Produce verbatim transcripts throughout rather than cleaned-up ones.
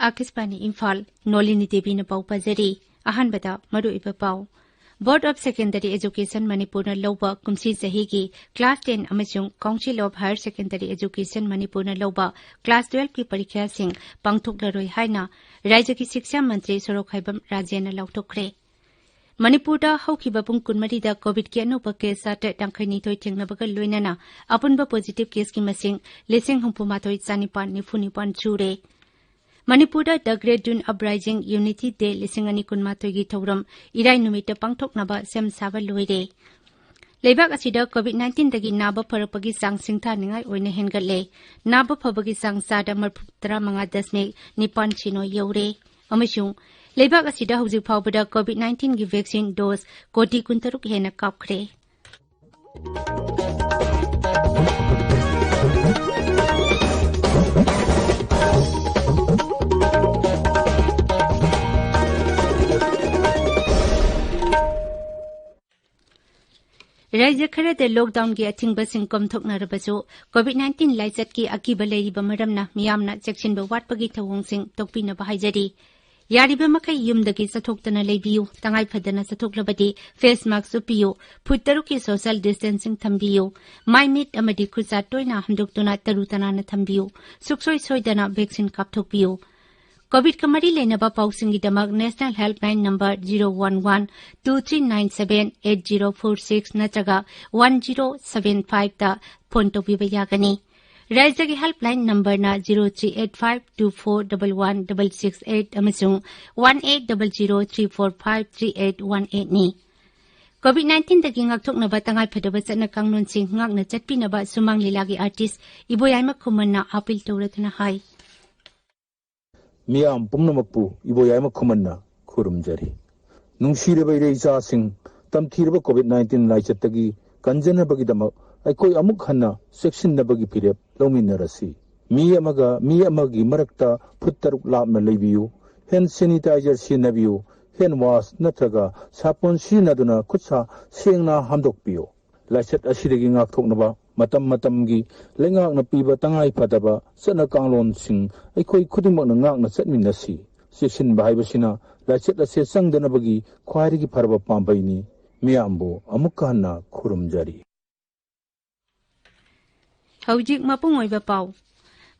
ꯑꯥꯀꯥꯁꯕꯥꯅꯤ ꯏꯝꯐꯥꯜ, ꯅꯣꯂꯤꯅꯤ ꯗꯦꯕꯤꯅ ꯄꯥꯎ ꯄꯥꯖꯔꯤ꯫ ꯑꯍꯥꯟꯕꯗ ꯃꯔꯨꯑꯣꯏꯕ ꯄꯥꯎ꯫ Board of Secondary Education ꯃꯅꯤꯄꯨꯔꯅ ꯂꯧꯕ ꯀꯨꯝꯁꯤ ꯆꯍꯤꯒꯤ Class ten ꯑꯃꯁꯨꯡ Council of Higher Secondary Education ꯃꯅꯤꯄꯨꯔꯅ ꯂꯧꯕ Class twelveꯀꯤ ꯄꯔꯤꯈ꯭ꯌꯥꯁꯤꯡ ꯄꯥꯡꯊꯣꯛꯂꯔꯣꯏ ꯍꯥꯏꯅ ꯔꯥꯖ꯭ꯌꯒꯤ ꯁꯤꯛꯁꯥ ꯃꯟꯇ꯭ꯔꯤ ꯁꯣꯔꯣꯛꯈꯥꯏꯕꯝ ꯔꯥꯖꯦꯟꯅ ꯂꯥꯎꯊꯣꯛꯈ꯭ꯔꯦ꯫ ꯃꯅꯤꯄꯨꯔꯗ ꯍꯧꯈꯤꯕ ꯄꯨꯡ ꯀꯨꯟꯃꯔꯤꯗ ꯀꯣꯚꯤꯗꯀꯤ ꯑꯅꯧꯕ ꯀꯦꯁ ꯆꯥꯇ꯭ꯔꯦꯠ ꯌꯥꯡꯈꯩꯅꯤꯊꯣꯏ ꯊꯦꯡꯅꯕꯒ ꯂꯣꯏꯅꯅ ꯑꯄꯨꯟꯕ ꯄꯣꯖꯤꯇꯤꯚ ꯀꯦꯁꯀꯤ ꯃꯁꯤꯡ ꯂꯤꯁꯤꯡ ꯍꯨꯝꯐꯨꯃꯥꯊꯣꯏ ꯆꯥꯅꯤꯄꯥꯟ ꯅꯤꯐꯨ ꯅꯤꯄꯥꯟ ꯁꯨꯔꯦ꯫ ꯃꯅꯤꯄꯨꯔꯗ The Great Dune Uprising Unity Day ꯂꯤꯁꯤꯡ ꯑꯅꯤ ꯀꯨꯟꯃꯥꯊꯣꯏꯒꯤ ꯊꯧꯔꯝ ꯏꯔꯥꯏ ꯅꯨꯃꯤꯠꯇ ꯄꯥꯡꯊꯣꯛꯅꯕ ꯁꯦꯝ ꯁꯥꯕ ꯂꯣꯏꯔꯦ꯫ ꯂꯩꯕꯥꯛ ꯑꯁꯤꯗ ꯀꯣꯚꯤꯗ ꯅꯥꯏꯟꯇꯤꯟꯗꯒꯤ ꯅꯥꯕ ꯐꯔꯛꯄꯒꯤ ꯆꯥꯡ ꯁꯤꯡꯊꯥꯅꯤꯡꯉꯥꯏ ꯑꯣꯏꯅ ꯍꯦꯟꯒꯠꯂꯦ꯫ ꯅꯥꯕ ꯐꯕꯒꯤ ꯆꯥꯡ ꯆꯥꯗ ꯃꯔꯐꯨ ꯇꯔꯥꯃꯉꯥ ꯗꯁꯃꯤꯛ ꯅꯤꯄꯥꯟ ꯁꯤꯅꯣ ꯌꯧꯔꯦ꯫ ꯑꯃꯁꯨꯡ ꯂꯩꯕꯥꯛ ꯑꯁꯤꯗ ꯍꯧꯖꯤꯛ ꯐꯥꯎꯕꯗ ꯀꯣꯚꯤꯗ ꯅꯥꯏꯟꯇꯤꯟꯒꯤ ꯚꯦꯛꯁꯤꯟ ꯗꯣꯁ ꯀꯣꯇꯤ ꯀꯨꯟꯇꯔꯨꯛ ꯍꯦꯟꯅ ꯀꯥꯞꯈ꯭ꯔꯦ꯫ ꯔꯥꯖ꯭ꯌ ꯈꯔꯗ ꯂꯣꯛꯗꯥꯎꯟꯒꯤ ꯑꯊꯤꯡꯕꯁꯤꯡ ꯀꯣꯝꯊꯣꯛꯅꯔꯕꯁꯨ, ꯀꯣꯚꯤꯗ ꯅꯥꯏꯟꯇꯤꯟ ꯂꯥꯏꯆꯠꯀꯤ ꯑꯀꯤꯕ ꯂꯩꯔꯤꯕ ꯃꯔꯝꯅ ꯃꯤꯌꯥꯝꯅ ꯆꯦꯛꯁꯤꯟꯕ ꯋꯥꯠꯄꯒꯤ ꯊꯧꯑꯣꯡꯁꯤꯡ ꯇꯣꯛꯄꯤꯅꯕ ꯍꯥꯏꯖꯔꯤ꯫ ꯌꯥꯔꯤꯕ ꯃꯈꯩ ꯌꯨꯝꯗꯒꯤ ꯆꯠꯊꯣꯛꯇꯅ ꯂꯩꯕꯤꯌꯨ꯫ ꯇꯉꯥꯏ ꯐꯗꯅ ꯆꯠꯊꯣꯛꯂꯕꯗꯤ ꯐꯦꯁ ꯃꯥꯁꯛ ꯎꯞꯄꯤꯌꯨ꯫ ꯐꯨꯠ ꯇꯔꯨꯛꯀꯤ ꯁꯣꯁꯤꯌꯦꯜ ꯗꯤꯁꯇꯦꯟꯁꯤꯡ ꯊꯝꯕꯤꯌꯨ꯫ ꯃꯥꯏ ꯃꯤꯠ ꯑꯃꯗꯤ ꯈꯨꯠꯁꯥ ꯇꯣꯏꯅ ꯍꯥꯝꯗꯣꯛꯇꯨꯅ ꯇꯔꯨ ꯇꯅꯥꯟꯅ ꯊꯝꯕꯤꯌꯨ꯫ ꯁꯨꯡꯁꯣꯏ ꯁꯣꯏꯗꯅ ꯚꯦꯛꯁꯤꯟ ꯀꯥꯞꯊꯣꯛꯄꯤꯌꯨ꯫ ꯀꯣꯚꯤꯗꯀ ꯃꯔꯤ ꯂꯩꯅꯕ ꯄꯥꯎꯁꯤꯡꯒꯤꯗꯃꯛ national helpline number zero one one two three nine seven eight zero four six ꯅꯠꯇ꯭ꯔꯒ ꯋꯥꯟ ꯖꯤꯔꯣ ꯁꯚꯦꯟ ꯐꯥꯏꯚꯇ ꯐꯣꯟ ꯇꯧꯕꯤꯕ ꯌꯥꯒꯅꯤ꯫ ꯔꯥꯖ꯭ꯌꯒꯤ ꯍꯦꯜꯞꯂꯥꯏꯟ ꯅꯝꯕꯔꯅ zero three eight five two four double one double six eight ꯑꯃꯁꯨꯡ one eight double zero three four five three eight one ꯑꯩꯠꯅꯤ꯫ Covid ꯅꯥꯏꯟꯇꯤꯟꯗꯒꯤ ꯉꯥꯛꯊꯣꯛꯅꯕ ꯇꯉꯥꯏ ꯐꯗꯕ ꯆꯠꯅ ꯀꯥꯡꯂꯣꯟꯁꯤꯡ ꯉꯥꯛꯅ ꯆꯠꯄꯤꯅꯕ ꯁꯨꯃꯥꯡ ꯂꯤꯂꯥꯒꯤ ꯑꯥꯔꯇꯤꯁ ꯏꯕꯣꯌꯥꯏꯃ ꯈꯨꯃꯟꯅ ꯑꯥꯄꯤꯜ ꯇꯧꯔꯗꯨꯅ ꯍꯥꯏ꯫ ꯃꯤꯌꯥꯝ ꯄꯨꯝꯅꯃꯛꯄꯨ ꯏꯕꯣꯌꯥꯏꯃ ꯈꯨꯃꯟꯅ ꯈꯨꯔꯨꯝꯖꯔꯤ꯫ ꯅꯨꯡꯁꯤꯔꯕ ꯏꯔꯩ ꯏꯆꯥꯁꯤꯡ, ꯇꯝꯊꯤꯔꯕ ꯀꯣꯚꯤꯗ ꯅꯥꯏꯟꯇꯤꯟ ꯂꯥꯏꯆꯠꯇꯒꯤ ꯀꯟꯖꯅꯕꯒꯤꯗꯃꯛ ꯑꯩꯈꯣꯏ ꯑꯃꯨꯛ ꯍꯟꯅ ꯆꯦꯛꯁꯤꯟꯅꯕꯒꯤ ꯐꯤꯔꯦꯞ ꯂꯧꯃꯤꯟꯅꯔꯁꯤ꯫ ꯃꯤ ꯑꯃꯒ ꯃꯤ ꯑꯃꯒꯤ ꯃꯔꯛꯇ ꯐꯨꯠ ꯇꯔꯨꯛ ꯂꯥꯞꯅ ꯂꯩꯕꯤꯌꯨ꯫ ꯍꯦꯟ ꯁꯦꯅꯤꯇꯥꯏꯖꯔ ꯁꯤꯖꯤꯟꯅꯕꯤꯌꯨ꯫ ꯍꯦꯟ ꯋꯥꯁ ꯅꯠꯇ꯭ꯔꯒ ꯁꯥꯄꯣꯟ ꯁꯤꯖꯤꯟꯅꯗꯨꯅ ꯈꯨꯠ ꯁꯥ ꯁꯦꯡꯅ ꯍꯥꯝꯗꯣꯛꯄꯤꯌꯨ꯫ ꯂꯥꯏꯆꯠ ꯑꯁꯤꯗꯒꯤ ꯉꯥꯛꯊꯣꯛꯅꯕ ꯃꯇꯝ ꯃꯇꯝꯒꯤ ꯂꯩꯉꯥꯛꯅ ꯄꯤꯕ ꯇꯉꯥꯏ ꯐꯗꯕ ꯆꯠꯅ ꯀꯥꯡꯂꯣꯟꯁꯤꯡ ꯑꯩꯈꯣꯏ ꯈꯨꯗꯤꯡꯃꯛꯅ ꯉꯥꯛꯅ ꯆꯠꯃꯤꯟꯅꯁꯤ꯫ ꯆꯦꯛꯁꯤꯟꯕ ꯍꯥꯏꯕꯁꯤꯅ ꯂꯥꯏꯆꯠ ꯑꯁꯤ ꯆꯪꯗꯅꯕꯒꯤ ꯈ꯭ꯋꯥꯏꯗꯒꯤ ꯐꯔꯕ ꯄꯥꯝꯕꯩꯅꯤ꯫ ꯃꯤꯌꯥꯝꯕꯨ ꯑꯃꯨꯛꯀ ꯍꯟꯅ ꯈꯨꯔꯨꯝꯖꯔꯤ꯫ ꯍꯧꯖꯤꯛ ꯃꯄꯨꯡ ꯑꯣꯏꯕ ꯄꯥꯎ꯫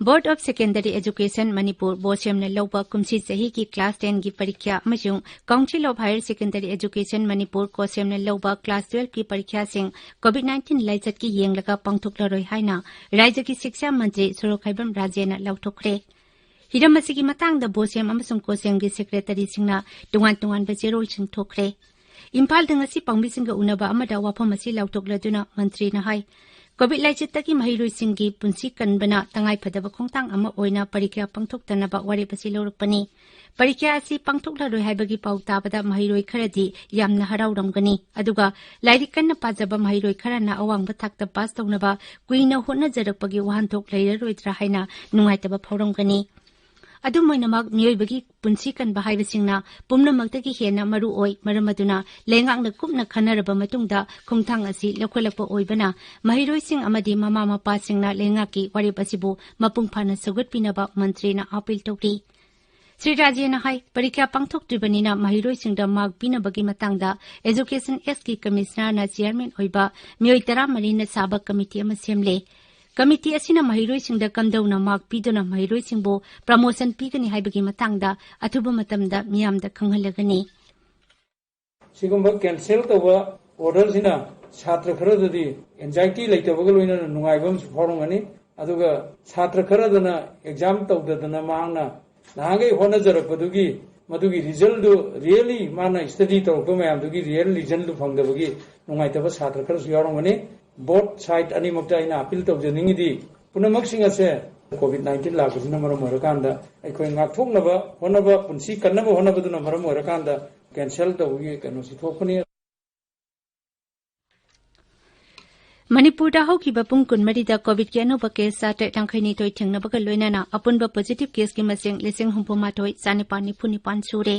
Board of Secondary Education Manipur, ꯕꯣꯁꯦꯝꯅ ꯂꯧꯕ ꯀꯨꯝꯁꯤ ꯆꯍꯤꯒꯤ class ten ꯒꯤ ꯄꯔꯤꯈ꯭ꯌꯥ ꯑꯃꯁꯨꯡ Council of Higher Secondary Education Manipur, ꯀꯣꯁꯦꯝꯅ ꯂꯧꯕ class twelve ꯀꯤ ꯄꯔꯤꯈ꯭ꯌꯥꯁꯤꯡ COVID nineteen ꯂꯥꯏꯆꯠꯀꯤ ꯌꯦꯡꯂꯒ ꯄꯥꯡꯊꯣꯛꯂꯔꯣꯏ ꯍꯥꯏꯅ ꯔꯥꯖ꯭ꯌꯒꯤ ꯁꯤꯛꯁꯥ ꯃꯟꯇ꯭ꯔꯤ ꯁꯣꯔꯣꯛꯈꯥꯏꯕꯝ ꯔꯥꯖꯦꯅ ꯂꯥꯎꯊꯣꯛꯈ꯭ꯔꯦ꯫ ꯍꯤꯔꯝ ꯑꯁꯤꯒꯤ ꯃꯇꯥꯡꯗ ꯕꯣꯁꯦꯝ ꯑꯃꯁꯨꯡ ꯀꯣꯁꯦꯝꯒꯤ secretary ꯁꯤꯡꯅ ꯇꯣꯉꯥꯟ ꯇꯣꯉꯥꯟꯕ ꯆꯦꯔꯣꯜꯁꯤꯡ ꯊꯣꯛꯈ꯭ꯔꯦ꯫ ꯏꯝꯐꯥꯜꯗ ꯉꯁꯤ ꯄꯥꯎꯃꯤꯁꯤꯡꯒ ꯎꯅꯕ ꯑꯃꯗ ꯋꯥꯐꯝ ꯑꯁꯤ ꯂꯥꯎꯊꯣꯛꯂꯗꯨꯅ ꯃꯟꯇ꯭ꯔꯤꯅ ꯍꯥꯏ, COVID ꯂꯥꯏꯆꯠꯇꯒꯤ ꯃꯍꯩꯔꯣꯏꯁꯤꯡꯒꯤ ꯄꯨꯟꯁꯤ ꯀꯟꯕꯅ ꯇꯉꯥꯏ ꯐꯗꯕ ꯈꯣꯡꯊꯥꯡ ꯑꯃ ꯑꯣꯏꯅ ꯄꯔꯤꯈ꯭ꯌꯥ ꯄꯥꯡꯊꯣꯛꯇꯅꯕ ꯋꯥꯔꯦꯞ ꯑꯁꯤ ꯂꯧꯔꯛꯄꯅꯤ꯫ ꯄꯔꯤꯈ꯭ꯌꯥ ꯑꯁꯤ ꯄꯥꯡꯊꯣꯛꯂꯔꯣꯏ ꯍꯥꯏꯕꯒꯤ ꯄꯥꯎ ꯇꯥꯕꯗ ꯃꯍꯩꯔꯣꯏ ꯈꯔꯗꯤ ꯌꯥꯝꯅ ꯍꯔꯥꯎꯔꯝꯒꯅꯤ, ꯑꯗꯨꯒ ꯂꯥꯏꯔꯤꯛ ꯀꯟꯅ ꯄꯥꯖꯕ ꯃꯍꯩꯔꯣꯏ ꯈꯔꯅ ꯑꯋꯥꯡꯕ ꯊꯥꯛꯇ ꯄꯥꯁ ꯇꯧꯅꯕ ꯀꯨꯏꯅ ꯍꯣꯠꯅꯖꯔꯛꯄꯒꯤ ꯋꯥꯍꯟꯊꯣꯛ ꯂꯩꯔꯔꯣꯏꯗ꯭ꯔꯥ ꯍꯥꯏꯅ ꯅꯨꯡꯉꯥꯏꯇꯕ ꯐꯥꯎꯔꯝꯒꯅꯤ꯫ ꯑꯗꯨꯝ ꯑꯣꯏꯅꯃꯛ, ꯃꯤꯑꯣꯏꯕꯒꯤ ꯄꯨꯟꯁꯤ ꯀꯟꯕ ꯍꯥꯏꯕꯁꯤꯡꯅ ꯄꯨꯝꯅꯃꯛꯇꯒꯤ ꯍꯦꯟꯅ ꯃꯔꯨ ꯑꯣꯏ꯫ ꯃꯔꯝ ꯑꯗꯨꯅ, ꯂꯩꯉꯥꯛꯅ ꯀꯨꯞꯅ ꯈꯟꯅꯔꯕ ꯃꯇꯨꯡꯗ ꯈꯣꯡꯊꯥꯡ ꯑꯁꯤ ꯂꯧꯈꯠꯂꯛꯄ ꯑꯣꯏꯕꯅ, ꯃꯍꯩꯔꯣꯏꯁꯤꯡ ꯑꯃꯗꯤ ꯃꯃꯥ ꯃꯄꯥꯁꯤꯡꯅ ꯂꯩꯉꯥꯛꯀꯤ ꯋꯥꯔꯦꯞ ꯑꯁꯤꯕꯨ ꯃꯄꯨꯡ ꯐꯥꯅ ꯁꯧꯒꯠꯄꯤꯅꯕ ꯃꯟꯇ꯭ꯔꯤꯅ ꯑꯥꯄꯤꯜ ꯇꯧꯔꯤ꯫ ꯁ꯭ꯔꯤ ꯔꯥꯖꯦꯅ ꯍꯥꯏ, ꯄꯔꯤꯈ꯭ꯌꯥ ꯄꯥꯡꯊꯣꯛꯇ꯭ꯔꯤꯕꯅꯤꯅ ꯃꯍꯩꯔꯣꯏꯁꯤꯡꯗ ꯃꯥꯔꯛ ꯄꯤꯅꯕꯒꯤ ꯃꯇꯥꯡꯗ Education Act ꯀꯤ commissioner ꯅ chairman ꯑꯣꯏꯕ ꯃꯤꯑꯣꯏ ꯇꯔꯥꯃꯔꯤꯅ ꯁꯥꯕ committee ꯑꯃ ꯁꯦꯝꯂꯦ꯫ Committee ꯑꯁꯤꯅ ꯃꯍꯩꯔꯣꯏꯁꯤꯡꯗ ꯀꯝꯗꯧꯅ ꯃꯥꯔꯛ ꯄꯤꯗꯨꯅ ꯃꯍꯩꯔꯣꯏꯁꯤꯡꯕꯨ promotion ꯄꯤꯒꯅꯤ ꯍꯥꯏꯕꯒꯤ ꯃꯇꯥꯡꯗ ꯑꯊꯨꯕ ꯃꯇꯝꯗ ꯃꯤꯌꯥꯝꯗ ꯈꯪꯍꯜꯂꯒꯅꯤ꯫ ꯁꯤꯒꯨꯝꯕ cancel ꯇꯧꯕ order ꯁꯤꯅ ꯁꯥꯇ꯭ꯔ ꯈꯔꯗꯗꯤ anxiety ꯂꯩꯇꯕꯒ ꯂꯣꯏꯅꯅ ꯅꯨꯡꯉꯥꯏꯕ ꯑꯃꯁꯨ ꯐꯥꯎꯔꯝꯒꯅꯤ꯫ ꯑꯗꯨꯒ ꯁꯥꯇ꯭ꯔ ꯈꯔꯗꯅ exam ꯇꯧꯗꯗꯅ ꯃꯍꯥꯛꯅ ꯅꯍꯥꯟꯈꯩ ꯍꯣꯠꯅꯖꯔꯛꯄꯗꯨꯒꯤ ꯃꯗꯨꯒꯤ result ꯗꯨ, really ꯃꯥꯅ study ꯇꯧꯔꯛꯄ ꯃꯌꯥꯝꯗꯨꯒꯤ real result ꯗꯨ ꯐꯪꯗꯕꯒꯤ ꯅꯨꯡꯉꯥꯏꯇꯕ ꯁꯥꯇ꯭ꯔ ꯈꯔꯁꯨ ꯌꯥꯎꯔꯝꯒꯅꯤ꯫ Both side ꯑꯅꯤꯃꯛꯇ ꯑꯩꯅ appeal ꯇꯧꯖꯅꯤꯡꯉꯤꯗꯤ, ꯄꯨꯝꯅꯃꯛꯁꯤꯡ ꯑꯁꯦ COVID nineteen ꯂꯥꯛꯄꯁꯤꯅ ꯃꯔꯝ ꯑꯣꯏꯔꯀꯥꯟꯗ ꯑꯩꯈꯣꯏ ꯉꯥꯛꯊꯣꯛꯅꯕ ꯍꯣꯠꯅꯕ, ꯄꯨꯟꯁꯤ ꯀꯟꯅꯕ ꯍꯣꯠꯅꯕꯗꯨꯅ ꯃꯔꯝ ꯑꯣꯏꯔꯀꯥꯟꯗ cancel ꯇꯧꯕꯒꯤ ꯀꯩꯅꯣꯁꯤ ꯊꯣꯛꯄꯅꯤ꯫ ꯃꯅꯤꯄꯨꯔꯗ ꯍꯧꯈꯤꯕ ꯄꯨꯡ ꯀꯨꯟꯃꯔꯤꯗ ꯀꯣꯚꯤꯗꯀꯤ ꯑꯅꯧꯕ ꯀꯦꯁ ꯆꯥꯇ꯭ꯔꯦꯠ ꯌꯥꯡꯈꯩꯅꯤꯊꯣꯏ ꯊꯦꯡꯅꯕꯒ ꯂꯣꯏꯅꯅ ꯑꯄꯨꯟꯕ ꯄꯣꯖꯤꯇꯤꯚ ꯀꯦꯁꯀꯤ ꯃꯁꯤꯡ ꯂꯤꯁꯤꯡ ꯍꯨꯝꯐꯨ ꯃꯥꯊꯣꯏ ꯆꯥꯅꯤꯄꯥꯟ ꯅꯤꯐꯨ ꯅꯤꯄꯥꯟ ꯁꯨꯔꯦ꯫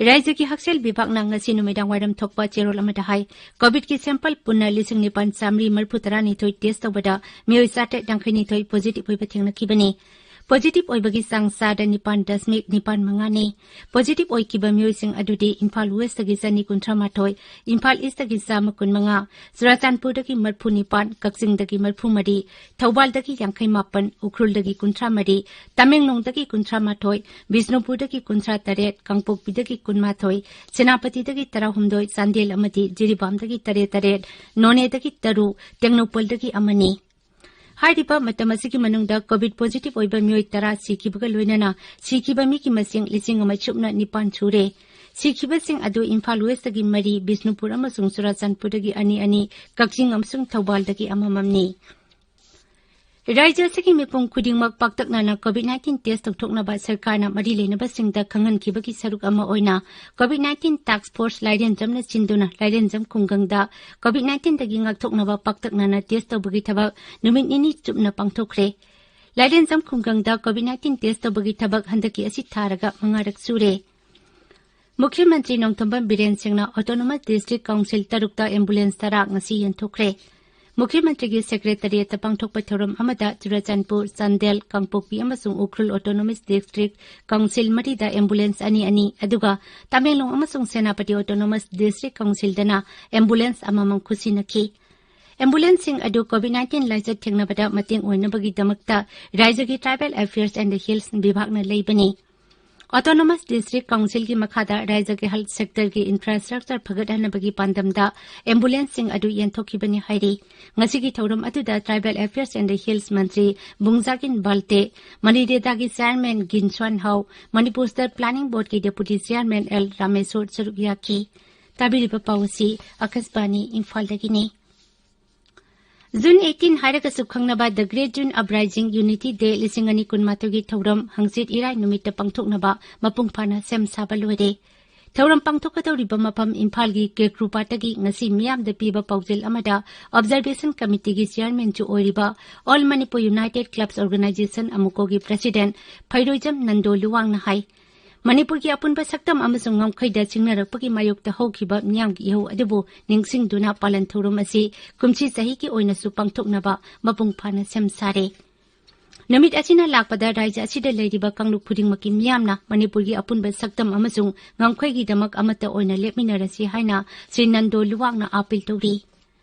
ꯔꯥꯏꯖ꯭ꯌꯒꯤ ꯍꯛꯁꯦꯜ ꯕꯤꯚꯥꯒꯅ ꯉꯁꯤ ꯅꯨꯃꯤꯗꯥꯡ ꯋꯥꯏꯔꯝ ꯊꯣꯛꯄ ꯆꯦꯔꯣꯜ ꯑꯃꯗ ꯍꯥꯏ, ꯀꯣꯚꯤꯗꯀꯤ ꯁꯦꯝꯄꯜ ꯄꯨꯟꯅ ꯂꯤꯁꯤꯡ ꯅꯤꯄꯥꯟ ꯆꯥꯃꯔꯤ ꯃꯔꯤꯐꯨ ꯇꯔꯥꯅꯤꯊꯣꯏ ꯇꯦꯁ ꯇꯧꯕꯗ ꯃꯤꯑꯣꯏ ꯆꯥꯇ꯭ꯔꯦꯠ ꯌꯥꯡꯈꯩꯅꯤꯊꯣꯏ ꯄꯣꯖꯤꯇꯤꯚ ꯑꯣꯏꯕ ꯊꯦꯡꯅꯈꯤꯕꯅꯤ꯫ ꯄꯣꯖꯤꯇꯤꯚ ꯑꯣꯏꯕꯒꯤ ꯆꯥꯡ ꯆꯥꯗ ꯅꯤꯄꯥꯟ ꯗꯁꯃꯤꯛ ꯅꯤꯄꯥꯟ ꯃꯉꯥꯅꯤ꯫ ꯄꯣꯖꯤꯇꯤꯚ ꯑꯣꯏꯈꯤꯕ ꯃꯤꯑꯣꯏꯁꯤꯡ ꯑꯗꯨꯗꯤ ꯏꯝꯐꯥꯜ ꯋꯦꯁꯇꯒꯤ ꯆꯅꯤ ꯀꯨꯟꯊ꯭ꯔꯥ ꯃꯥꯊꯣꯏ, ꯏꯝꯐꯥꯜ ꯏꯁꯇꯒꯤ ꯆꯥꯝꯃ ꯀꯨꯟ ꯃꯉꯥ, ꯆꯨꯔꯥꯆꯥꯟꯄꯨꯔꯗꯒꯤ ꯃꯔꯤꯐꯨ ꯅꯤꯄꯥꯟ, ꯀꯛꯆꯤꯡꯗꯒꯤ ꯃꯔꯤꯐꯨ ꯃꯔꯤ, ꯊꯧꯕꯥꯜꯗꯒꯤ ꯌꯥꯡꯈꯩ ꯃꯥꯄꯟ, ꯎꯈ꯭ꯔꯨꯜꯗꯒꯤ ꯀꯨꯟꯊ꯭ꯔꯥ ꯃꯔꯤ, ꯇꯃꯦꯡꯂꯣꯡꯗꯒꯤ ꯀꯨꯟꯊ꯭ꯔꯥ ꯃꯥꯊꯣꯏ, ꯕꯤꯁꯅꯨꯄꯨꯔꯗꯒꯤ ꯀꯨꯟꯊ꯭ꯔꯥ ꯇꯔꯦꯠ, ꯀꯥꯡꯄꯣꯛꯄꯤꯗꯒꯤ ꯀꯨꯟ ꯃꯥꯊꯣꯏ, ꯁꯦꯅꯥꯄꯇꯤꯗꯒꯤ ꯇꯔꯥꯍꯨꯝꯗꯣꯏ, ꯆꯥꯟꯗꯦꯜ ꯑꯃꯗꯤ ꯖꯤꯔꯤꯕꯥꯝꯗꯒꯤ ꯇꯔꯦꯠ ꯇꯔꯦꯠ, ꯅꯣꯅꯦꯗꯒꯤ ꯇꯔꯨꯛ, ꯇꯦꯡꯅꯧꯄꯜꯗꯒꯤ ꯑꯃꯅꯤ꯫ ꯍꯥꯏꯔꯤꯕ ꯃꯇꯝ ꯑꯁꯤꯒꯤ ꯃꯅꯨꯡꯗ ꯀꯣꯚꯤꯗ ꯄꯣꯖꯤꯇꯤꯚ ꯑꯣꯏꯕ ꯃꯤꯑꯣꯏ ꯇꯔꯥ ꯁꯤꯈꯤꯕꯒ ꯂꯣꯏꯅꯅ ꯁꯤꯈꯤꯕ ꯃꯤꯒꯤ ꯃꯁꯤꯡ ꯂꯤꯁꯤꯡ ꯑꯃ ꯁꯨꯞꯅ ꯅꯤꯄꯥꯟ ꯁꯨꯔꯦ꯫ ꯁꯤꯈꯤꯕꯁꯤꯡ ꯑꯗꯨ ꯏꯝꯐꯥꯜ ꯋꯦꯁꯇꯒꯤ ꯃꯔꯤ, ꯕꯤꯁꯅꯨꯄꯨꯔ ꯑꯃꯁꯨꯡ ꯆꯨꯔꯥꯆꯥꯟꯄꯨꯔꯗꯒꯤ ꯑꯅꯤ ꯑꯅꯤ, ꯀꯛꯆꯤꯡ ꯑꯃꯁꯨꯡ ꯊꯧꯕꯥꯜꯗꯒꯤ ꯑꯃꯃꯝꯅꯤ꯫ ꯔꯥꯏꯖ꯭ꯌ ꯑꯁꯤꯒꯤ ꯃꯤꯄꯨꯝ ꯈꯨꯗꯤꯡꯃꯛ ꯄꯥꯛꯇꯛꯅꯅ ꯀꯣꯚꯤꯗ ꯅꯥꯏꯟꯇꯤꯟ ꯇꯦꯁ ꯇꯧꯊꯣꯛꯅꯕ ꯁꯔꯀꯥꯔꯅ ꯃꯔꯤ ꯂꯩꯅꯕꯁꯤꯡꯗ ꯈꯪꯍꯟꯈꯤꯕꯒꯤ ꯁꯔꯨꯛ ꯑꯃ ꯑꯣꯏꯅ ꯀꯣꯚꯤꯗ ꯅꯥꯏꯟꯇꯤꯟ ꯇꯥꯛꯁ ꯐꯣꯔꯁ ꯂꯥꯏꯔꯦꯟꯖꯝꯅ ꯁꯤꯟꯗꯨꯅ ꯂꯥꯏꯔꯦꯟꯖꯝ ꯈꯨꯡꯒꯪꯗ ꯀꯣꯚꯤꯗ ꯅꯥꯏꯟꯇꯤꯟꯗꯒꯤ ꯉꯥꯛꯊꯣꯛꯅꯕ ꯄꯥꯛꯇꯛꯅꯅ ꯇꯦꯁ ꯇꯧꯕꯒꯤ ꯊꯕꯛ ꯅꯨꯃꯤꯠ ꯅꯤꯅꯤ ꯆꯨꯞꯅ ꯄꯥꯡꯊꯣꯛꯈ꯭ꯔꯦ꯫ ꯂꯥꯏꯔꯦꯟꯖꯝ ꯈꯨꯡꯒꯪꯗ ꯀꯣꯚꯤꯗ ꯅꯥꯏꯟꯇꯤꯟ ꯇꯦꯁ ꯇꯧꯕꯒꯤ ꯊꯕꯛ ꯍꯟꯗꯛꯀꯤ ꯑꯁꯤ ꯊꯥꯔꯒ ꯃꯉꯥꯔꯛ ꯁꯨꯔꯦ꯫ ꯃꯨꯈ꯭ꯌ ꯃꯟꯇ꯭ꯔꯤ ꯅꯣꯡꯊꯣꯝꯕꯝ ꯕꯤꯔꯦꯟ ꯁꯤꯡꯅ ꯑꯣꯇꯣꯅꯣꯃꯁ ꯗꯤꯁꯇ꯭ꯔꯤꯛ ꯀꯥꯎꯟꯁꯤꯜ ꯇꯔꯨꯛꯇ ꯑꯦꯝꯕꯨꯂꯦꯟꯁ ꯇꯔꯥ ꯉꯁꯤ ꯌꯦꯟꯊꯣꯛꯈ꯭ꯔꯦ꯫ ꯃꯨꯈ꯭ꯌ ꯃꯟꯇ꯭ꯔꯤꯒꯤ ꯁꯦꯀ꯭ꯔꯦꯇꯔꯤꯌꯦꯠꯇ ꯄꯥꯡꯊꯣꯛꯄ ꯊꯧꯔꯝ ꯑꯃꯗ ꯆꯨꯔꯥꯆꯥꯟꯄꯨꯔ, ꯆꯥꯟꯗꯦꯜ, ꯀꯥꯡꯄꯣꯛꯄꯤ ꯑꯃꯁꯨꯡ ꯎꯈ꯭ꯔꯨꯜ ꯑꯣꯇꯣꯅꯣꯃꯁ ꯗꯤꯁꯇ꯭ꯔꯤꯛ ꯀꯥꯎꯟꯁꯤꯜ ꯃꯔꯤꯗ ꯑꯦꯝꯕꯨꯂꯦꯟꯁ ꯑꯅꯤ ꯑꯅꯤ, ꯑꯗꯨꯒ ꯇꯃꯦꯡꯂꯣꯡ ꯑꯃꯁꯨꯡ ꯁꯦꯅꯥꯄꯇꯤ ꯑꯣꯇꯣꯅꯣꯃꯁ ꯗꯤꯁꯇ꯭ꯔꯤꯛ ꯀꯥꯎꯟꯁꯤꯜꯗꯅ ꯑꯦꯝꯕꯨꯂꯦꯟꯁ ꯑꯃꯃꯝ ꯈꯨꯠꯁꯤꯟꯅꯈꯤ꯫ ꯑꯦꯝꯕꯨꯂꯦꯟꯁꯁꯤꯡ ꯑꯗꯨ ꯀꯣꯚꯤꯗ ꯅꯥꯏꯟꯇꯤꯟ ꯂꯥꯏꯆꯠ ꯊꯦꯡꯅꯕꯗ ꯃꯇꯦꯡ ꯑꯣꯏꯅꯕꯒꯤꯗꯃꯛꯇ ꯔꯥꯏꯖ꯭ꯌꯒꯤ Tribal Affairs and Health ꯕꯤꯚꯥꯒꯅ ꯂꯩꯕꯅꯤ꯫ ꯑꯣꯇꯣꯅꯣꯃꯁ ꯗꯤꯁꯇ꯭ꯔꯤꯛ ꯀꯥꯎꯟꯁꯤꯜꯒꯤ ꯃꯈꯥꯗ ꯔꯥꯏꯖ꯭ꯌꯒꯤ ꯍꯦꯜꯊ ꯁꯦꯛꯇꯔꯒꯤ ꯏꯟꯐ꯭ꯔꯥꯁ꯭ꯇ꯭ꯔꯛꯆꯔ ꯐꯒꯠꯍꯟꯅꯕꯒꯤ ꯄꯥꯟꯗꯝꯗ ꯑꯦꯝꯕꯨꯂꯦꯟꯁꯁꯤꯡ ꯑꯗꯨ ꯌꯦꯟꯊꯣꯛꯈꯤꯕꯅꯤ ꯍꯥꯏꯔꯤ꯫ ꯉꯁꯤꯒꯤ ꯊꯧꯔꯝ ꯑꯗꯨꯗ Tribal Affairs and Health mantri ꯕꯨꯡꯖꯥꯒꯤꯟ ꯕꯥꯜꯇꯦ, ꯃꯅꯤꯔꯦꯗꯥꯒꯤ chairman Ginsuanhau, Manipur state planning ꯕꯣꯔꯗꯀꯤ ꯗꯦꯄꯨꯇꯤ ꯆꯦꯌꯔꯃꯦꯟ ꯑꯦꯜ ꯔꯥꯃꯦꯁꯣꯔ ꯁꯔꯨꯛ ꯌꯥꯈꯤ꯫ ꯇꯥꯕꯤꯔꯤꯕ ꯄꯥꯎ ꯑꯁꯤ ꯑꯥꯀꯥꯁꯕꯥꯅꯤ ꯏꯝꯐꯥꯜꯗꯒꯤꯅꯤ꯫ ꯖꯨꯟ ꯑꯩꯠꯇꯤꯟ ꯍꯥꯏꯔꯒꯁꯨ ꯈꯪꯅꯕ The Great June Uprising Unity Day ꯂꯤꯁꯤꯡ ꯑꯅꯤ ꯀꯨꯟꯃꯥꯊꯣꯏꯒꯤ ꯊꯧꯔꯝ ꯍꯪꯆꯤꯠ ꯏꯔꯥꯏ ꯅꯨꯃꯤꯠꯇ ꯄꯥꯡꯊꯣꯛꯅꯕ ꯃꯄꯨꯡ ꯐꯥꯅ ꯁꯦꯝ ꯁꯥꯕ ꯂꯣꯏꯔꯦ꯫ ꯊꯧꯔꯝ ꯄꯥꯡꯊꯣꯛꯀꯗꯧꯔꯤꯕ ꯃꯐꯝ ꯏꯝꯐꯥꯜꯒꯤ ꯀꯦꯀ꯭ꯔꯨꯄꯥꯠꯇꯒꯤ ꯉꯁꯤ ꯃꯤꯌꯥꯝꯗ ꯄꯤꯕ ꯄꯥꯎꯖꯦꯜ ꯑꯃꯗ Observation Committeeꯒꯤ chairmanꯁꯨ ꯑꯣꯏꯔꯤꯕ All Manipur United Clubs Organisation, AMUCOꯒꯤ president ꯐꯩꯔꯣꯏꯖꯝ Nando ꯂꯨꯋꯥꯡꯅ ꯍꯥꯏ, ꯃꯅꯤꯄꯨꯔꯒꯤ ꯑꯄꯨꯟꯕ ꯁꯛꯇꯝ ꯑꯃꯁꯨꯡ ꯉꯝꯈꯩꯗ ꯆꯤꯡꯅꯔꯛꯄꯒꯤ ꯃꯥꯌꯣꯛꯇ ꯍꯧꯈꯤꯕ ꯃꯤꯌꯥꯝꯒꯤ ꯏꯍꯧ ꯑꯗꯨꯕꯨ ꯅꯤꯡꯁꯤꯡꯗꯨꯅ ꯄꯥꯂꯟ ꯊꯧꯔꯝ ꯑꯁꯤ ꯀꯨꯝꯁꯤ ꯆꯍꯤꯒꯤ ꯑꯣꯏꯅꯁꯨ ꯄꯥꯡꯊꯣꯛꯅꯕ ꯃꯄꯨꯡ ꯐꯥꯅ ꯁꯦꯝ ꯁꯥꯔꯦ꯫ ꯅꯨꯃꯤꯠ ꯑꯁꯤꯅ ꯂꯥꯛꯄꯗ ꯔꯥꯖ꯭ꯌ ꯑꯁꯤꯗ ꯂꯩꯔꯤꯕ ꯀꯥꯡꯂꯨꯞ ꯈꯨꯗꯤꯡꯃꯛꯀꯤ ꯃꯤꯌꯥꯝꯅ ꯃꯅꯤꯄꯨꯔꯒꯤ ꯑꯄꯨꯟꯕ ꯁꯛꯇꯝ ꯑꯃꯁꯨꯡ ꯉꯝꯈꯩꯒꯤꯗꯃꯛ ꯑꯃꯠꯇ ꯑꯣꯏꯅ ꯂꯦꯞꯃꯤꯟꯅꯔꯁꯤ ꯍꯥꯏꯅ ꯁ꯭ꯔꯤ ꯅꯟꯗꯣ ꯂꯨꯋꯥꯡꯅ ꯑꯥꯄꯤꯜ ꯇꯧꯔꯤ꯫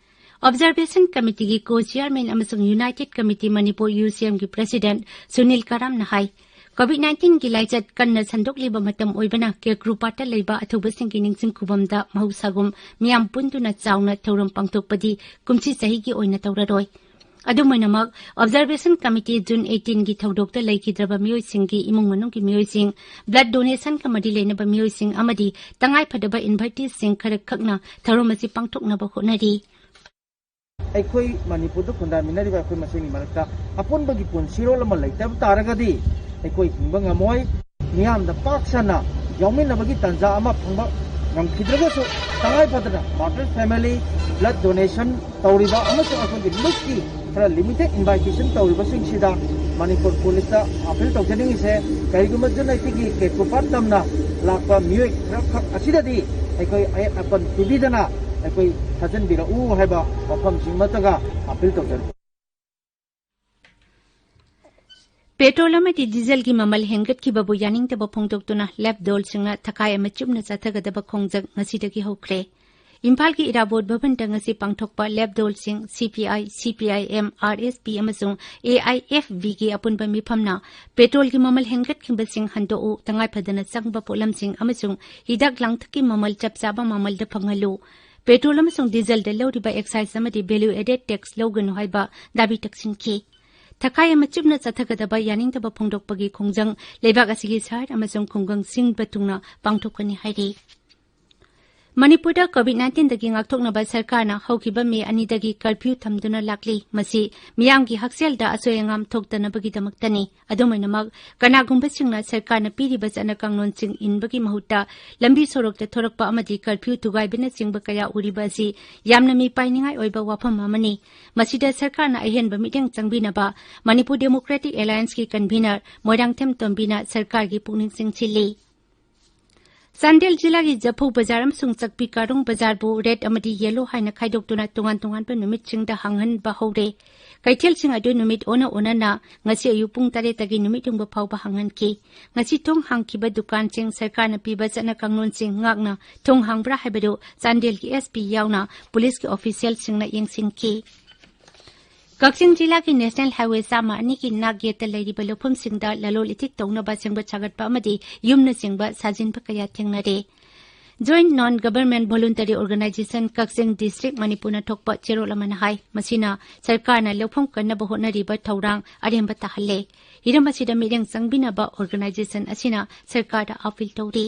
Observation Committeeꯒꯤ co-chairman ꯑꯃꯁꯨꯡ United Committee Manipur UCMꯒꯤ president Sunil ꯀꯔꯥꯝꯅ ꯍꯥꯏ, COVID nineteenꯒꯤ ꯂꯥꯏꯆꯠ ꯀꯟꯅ ꯁꯟꯗꯣꯛꯂꯤꯕ ꯃꯇꯝ ꯑꯣꯏꯕꯅ ꯀꯦꯀ꯭ꯔꯨꯄꯥꯠꯇ ꯂꯩꯕ ꯑꯊꯧꯕꯁꯤꯡꯒꯤ ꯅꯤꯡꯁꯤꯡ ꯈꯨꯕꯝꯗ ꯃꯍꯧꯁꯥꯒꯨꯝ ꯃꯤꯌꯥꯝ ꯄꯨꯟꯗꯨꯅ ꯆꯥꯎꯅ ꯊꯧꯔꯝ ꯄꯥꯡꯊꯣꯛꯄꯗꯤ ꯀꯨꯝꯁꯤ ꯆꯍꯤꯒꯤ ꯑꯣꯏꯅ ꯇꯧꯔꯔꯣꯏ꯫ ꯑꯗꯨꯝ ꯑꯣꯏꯅꯃꯛ, Observation Committee June eighteenꯒꯤ ꯊꯧꯗꯣꯛꯇ ꯂꯩꯈꯤꯗ꯭ꯔꯕ ꯃꯤꯑꯣꯏꯁꯤꯡꯒꯤ ꯏꯃꯨꯡ ꯃꯅꯨꯡꯒꯤ ꯃꯤꯑꯣꯏꯁꯤꯡ, blood donationꯒ ꯃꯔꯤ ꯂꯩꯅꯕ ꯃꯤꯑꯣꯏꯁꯤꯡ ꯑꯃꯗꯤ ꯇꯉꯥꯏꯐꯗꯕ inviteesꯁꯤꯡ ꯈꯔꯈꯛꯅ ꯊꯧꯔꯝ ꯑꯁꯤ ꯄꯥꯡꯊꯣꯛꯅꯕ ꯍꯣꯠꯅꯔꯤ꯫ ꯑꯩꯈꯣꯏ ꯃꯅꯤꯄꯨꯔꯗ ꯈꯨꯟꯗꯥꯃꯤꯟꯅꯔꯤꯕ ꯑꯩꯈꯣꯏ ꯃꯁꯦꯟꯒꯤ ꯃꯔꯛꯇ ꯑꯄꯨꯟꯕꯒꯤ ꯄꯨꯟꯁꯤꯔꯣꯜ ꯑꯃ ꯂꯩꯇꯕ ꯇꯥꯔꯒꯗꯤ ꯑꯩꯈꯣꯏ ꯍꯤꯡꯕ ꯉꯝꯃꯣꯏ꯫ ꯃꯤꯌꯥꯝꯗ ꯄꯥꯛ ꯁꯟꯅ ꯌꯥꯎꯃꯤꯟꯅꯕꯒꯤ ꯇꯥꯟꯖꯥ ꯑꯃ ꯐꯪꯕ ꯉꯝꯈꯤꯗ꯭ꯔꯒꯁꯨ, ꯇꯉꯥꯏ ꯐꯗꯅ martyr family blood donation ꯇꯧꯔꯤꯕ ꯑꯃꯁꯨꯡ ꯑꯩꯈꯣꯏꯒꯤ ꯂꯨꯞꯀꯤ ꯈꯔ limited invitation ꯇꯧꯔꯤꯕꯁꯤꯡꯁꯤꯗ ꯃꯅꯤꯄꯨꯔ ꯄꯨꯂꯤꯁꯇ ꯑꯥꯄꯤꯜ ꯇꯧꯖꯅꯤꯡꯉꯤꯁꯦ, ꯀꯔꯤꯒꯨꯝꯕ June eighteenꯒꯤ ꯀꯦꯀ꯭ꯔꯨꯄꯥꯠ ꯇꯝꯅ ꯂꯥꯛꯄ ꯃꯤꯑꯣꯏ ꯈꯔꯈꯛ ꯑꯁꯤꯗꯗꯤ ꯑꯩꯈꯣꯏ ꯑꯌꯦꯠ ꯑꯄꯟ ꯄꯤꯕꯤꯗꯅ ꯑꯩꯈꯣꯏ ꯊꯥꯖꯤꯟꯕꯤꯔꯛꯎ ꯍꯥꯏꯕ ꯋꯥꯐꯝꯁꯤꯃꯇꯒ ꯑꯥꯄꯤꯜ ꯇꯧꯖꯔꯤ꯫ ꯄꯦꯇ꯭ꯔꯣꯜ ꯑꯃꯗꯤ ꯗꯤꯖꯜꯒꯤ ꯃꯃꯜ ꯍꯦꯟꯒꯠꯈꯤꯕꯕꯨ ꯌꯥꯅꯤꯡꯗꯕ ꯐꯣꯡꯗꯣꯛꯇꯨꯅ ꯂꯦꯞ ꯗꯣꯜꯁꯤꯡꯅ ꯊꯈꯥꯏ ꯑꯃ ꯆꯨꯞꯅ ꯆꯠꯊꯒꯗꯕ ꯈꯣꯡꯖꯪ ꯉꯁꯤꯗꯒꯤ ꯍꯧꯈ꯭ꯔꯦ꯫ ꯏꯝꯐꯥꯜꯒꯤ ꯏꯔꯥꯕꯣꯠ ꯚꯕꯟꯗ ꯉꯁꯤ ꯄꯥꯡꯊꯣꯛꯄ ꯂꯦꯞ ꯗꯣꯜꯁꯤꯡ CPI, CPIM, RSP ꯑꯃꯁꯨꯡ AIFBꯒꯤ ꯑꯄꯨꯟꯕ ꯃꯤꯐꯝꯅ ꯄꯦꯇ꯭ꯔꯣꯜꯒꯤ ꯃꯃꯜ ꯍꯦꯟꯒꯠꯈꯤꯕꯁꯤꯡ ꯍꯟꯗꯣꯛꯎ, ꯇꯉꯥꯏꯐꯗꯅ ꯆꯪꯕ ꯄꯣꯠꯂꯝꯁꯤꯡ ꯑꯃꯁꯨꯡ ꯍꯤꯗꯥꯛ ꯂꯥꯡꯊꯛꯀꯤ ꯃꯃꯜ ꯆꯞ ꯆꯥꯕ ꯃꯃꯜꯗ ꯐꯪꯍꯜꯂꯨ, ꯄꯦꯇ꯭ꯔꯣꯜ ꯑꯃꯁꯨꯡ ꯗꯤꯖꯜꯗ ꯂꯧꯔꯤꯕ excise ꯑꯃꯗꯤ value added tax ꯂꯧꯒꯅꯨ ꯍꯥꯏꯕ ꯗꯥꯕꯤ ꯇꯛꯁꯤꯟꯈꯤ꯫ ꯊꯈꯥꯏ ꯑꯃ ꯆꯨꯞꯅ ꯆꯠꯊꯒꯗꯕ ꯌꯥꯅꯤꯡꯗꯕ ꯐꯣꯡꯗꯣꯛꯄꯒꯤ ꯈꯣꯡꯖꯪ ꯂꯩꯕꯥꯛ ꯑꯁꯤꯒꯤ ꯁꯍꯔ ꯑꯃꯁꯨꯡ ꯈꯨꯡꯒꯪ ꯁꯤꯟꯕ ꯊꯨꯡꯅ ꯄꯥꯡꯊꯣꯛꯀꯅꯤ ꯍꯥꯏꯔꯤ꯫ ꯃꯅꯤꯄꯨꯔꯗ ꯀꯣꯚꯤꯗ ꯅꯥꯏꯟꯇꯤꯟꯗꯒꯤ ꯉꯥꯛꯊꯣꯛꯅꯕ ꯁꯔꯀꯥꯔꯅ ꯍꯧꯈꯤꯕ ꯃꯦ ꯑꯅꯤꯗꯒꯤ ꯀꯔꯐ꯭ꯌꯨ ꯊꯝꯗꯨꯅ ꯂꯥꯛꯂꯤ꯫ ꯃꯁꯤ ꯃꯤꯌꯥꯝꯒꯤ ꯍꯛꯁꯦꯜꯗ ꯑꯁꯣꯏ ꯑꯉꯥꯝ ꯊꯣꯛꯇꯅꯕꯒꯤꯗꯃꯛꯇꯅꯤ꯫ ꯑꯗꯨꯝ ꯑꯣꯏꯅꯃꯛ, ꯀꯅꯥꯒꯨꯝꯕꯁꯤꯡꯅ ꯁꯔꯀꯥꯔꯅ ꯄꯤꯔꯤꯕ ꯆꯠꯅ ꯀꯥꯡꯂꯣꯟꯁꯤꯡ ꯏꯟꯕꯒꯤ ꯃꯍꯨꯠꯇ ꯂꯝꯕꯤ ꯁꯣꯔꯣꯛꯇ ꯊꯣꯔꯛꯄ ꯑꯃꯗꯤ ꯀꯔꯐ꯭ꯌꯨ ꯊꯨꯒꯥꯏꯕꯅꯆꯤꯡꯕ ꯀꯌꯥ ꯎꯔꯤꯕ ꯑꯁꯤ ꯌꯥꯝꯅ ꯃꯤꯄꯥꯏꯅꯤꯡꯉꯥꯏ ꯑꯣꯏꯕ ꯋꯥꯐꯝ ꯑꯃꯅꯤ꯫ ꯃꯁꯤꯗ ꯁꯔꯀꯥꯔꯅ ꯑꯍꯦꯟꯕ ꯃꯤꯠꯌꯦꯡ ꯆꯪꯕꯤꯅꯕ ꯃꯅꯤꯄꯨꯔ ꯗꯦꯃꯣꯀ꯭ꯔꯦꯇꯤꯛ ꯑꯦꯂꯥꯌꯟꯁꯀꯤ ꯀꯟꯚꯤꯅꯔ ꯃꯣꯏꯔꯥꯡꯊꯦꯝ ꯇꯣꯝꯕꯤꯅ ꯁꯔꯀꯥꯔꯒꯤ ꯄꯨꯛꯅꯤꯡ ꯆꯤꯡꯁꯤꯜꯂꯤ꯫ ꯆꯥꯟꯗꯦꯜ ꯖꯤꯂꯥꯒꯤ ꯖꯐꯧ ꯕꯖꯥꯔ ꯑꯃꯁꯨꯡ ꯆꯥꯛꯄꯤ ꯀꯥꯔꯣꯡ ꯕꯖꯥꯔꯕꯨ ꯔꯦꯗ ꯑꯃꯗꯤ ꯌꯦꯂꯣ ꯍꯥꯏꯅ ꯈꯥꯏꯗꯣꯛꯇꯨꯅ ꯇꯣꯉꯥꯟ ꯇꯣꯉꯥꯟꯕ ꯅꯨꯃꯤꯠꯁꯤꯡꯗ ꯍꯥꯡꯍꯟꯕ ꯍꯧꯔꯦ꯫ ꯀꯩꯊꯦꯜꯁꯤꯡ ꯑꯗꯨ ꯅꯨꯃꯤꯠ ꯑꯣꯟꯅ ꯑꯣꯟꯅꯅ ꯉꯁꯤ ꯑꯌꯨꯛ ꯄꯨꯡ ꯇꯔꯦꯠꯇꯒꯤ ꯅꯨꯃꯤꯠ ꯌꯨꯡꯕ ꯐꯥꯎꯕ ꯍꯥꯡꯍꯟꯈꯤ꯫ ꯉꯁꯤ ꯊꯣꯡ ꯍꯥꯡꯈꯤꯕ ꯗꯨꯀꯥꯟꯁꯤꯡ ꯁꯔꯀꯥꯔꯅ ꯄꯤꯕ ꯆꯠꯅ ꯀꯥꯡꯂꯣꯟꯁꯤꯡ ꯉꯥꯛꯅ ꯊꯣꯡ ꯍꯥꯡꯕ꯭ꯔꯥ ꯍꯥꯏꯕꯗꯨ ꯆꯥꯟꯗꯦꯜꯒꯤ ꯑꯦꯁ ꯄꯤ ꯌꯥꯎꯅ ꯄꯨꯂꯤꯁꯀꯤ ꯑꯣꯐꯤꯁꯤꯌꯦꯜꯁꯤꯡꯅ ꯌꯦꯡꯁꯤꯟꯈꯤ꯫ ꯀꯛꯆꯤꯡ ꯖꯤꯂꯥꯒꯤ ꯅꯦꯁꯅꯦꯜ ꯍꯥꯏꯋꯦ ꯆꯥꯝꯃ ꯑꯅꯤꯒꯤ ꯅꯥꯛ ꯌꯦꯠꯇ ꯂꯩꯔꯤꯕ ꯂꯧꯐꯝꯁꯤꯡꯗ ꯂꯂꯣꯜ ꯏꯇꯤꯛ ꯇꯧꯅꯕ ꯁꯦꯝꯒꯠ ꯁꯥꯒꯠꯄ ꯑꯃꯗꯤ ꯌꯨꯝꯅꯆꯤꯡꯕ ꯁꯥꯖꯤꯟꯕ ꯀꯌꯥ ꯊꯦꯡꯅꯔꯦ꯫ Joint Non Government Voluntary Organization ꯀꯛꯆꯤꯡ ꯗꯤꯁꯇ꯭ꯔꯤꯛ ꯃꯅꯤꯄꯨꯔꯅ ꯊꯣꯛꯄ ꯆꯦꯔꯣꯜ ꯑꯃꯅ ꯍꯥꯏ, ꯃꯁꯤꯅ ꯁꯔꯀꯥꯔꯅ ꯂꯧꯐꯝ ꯀꯟꯅꯕ ꯍꯣꯠꯅꯔꯤꯕ ꯊꯧꯔꯥꯡ ꯑꯔꯦꯝꯕ ꯇꯥꯍꯜꯂꯦ꯫ ꯍꯤꯔꯝ ꯑꯁꯤꯗ ꯃꯤꯠꯌꯦꯡ ꯆꯪꯕꯤꯅꯕ ꯑꯣꯔꯒꯅꯥꯏꯖꯦꯁꯟ ꯑꯁꯤꯅ ꯁꯔꯀꯥꯔꯗ ꯑꯥꯄꯤꯜ ꯇꯧꯔꯤ꯫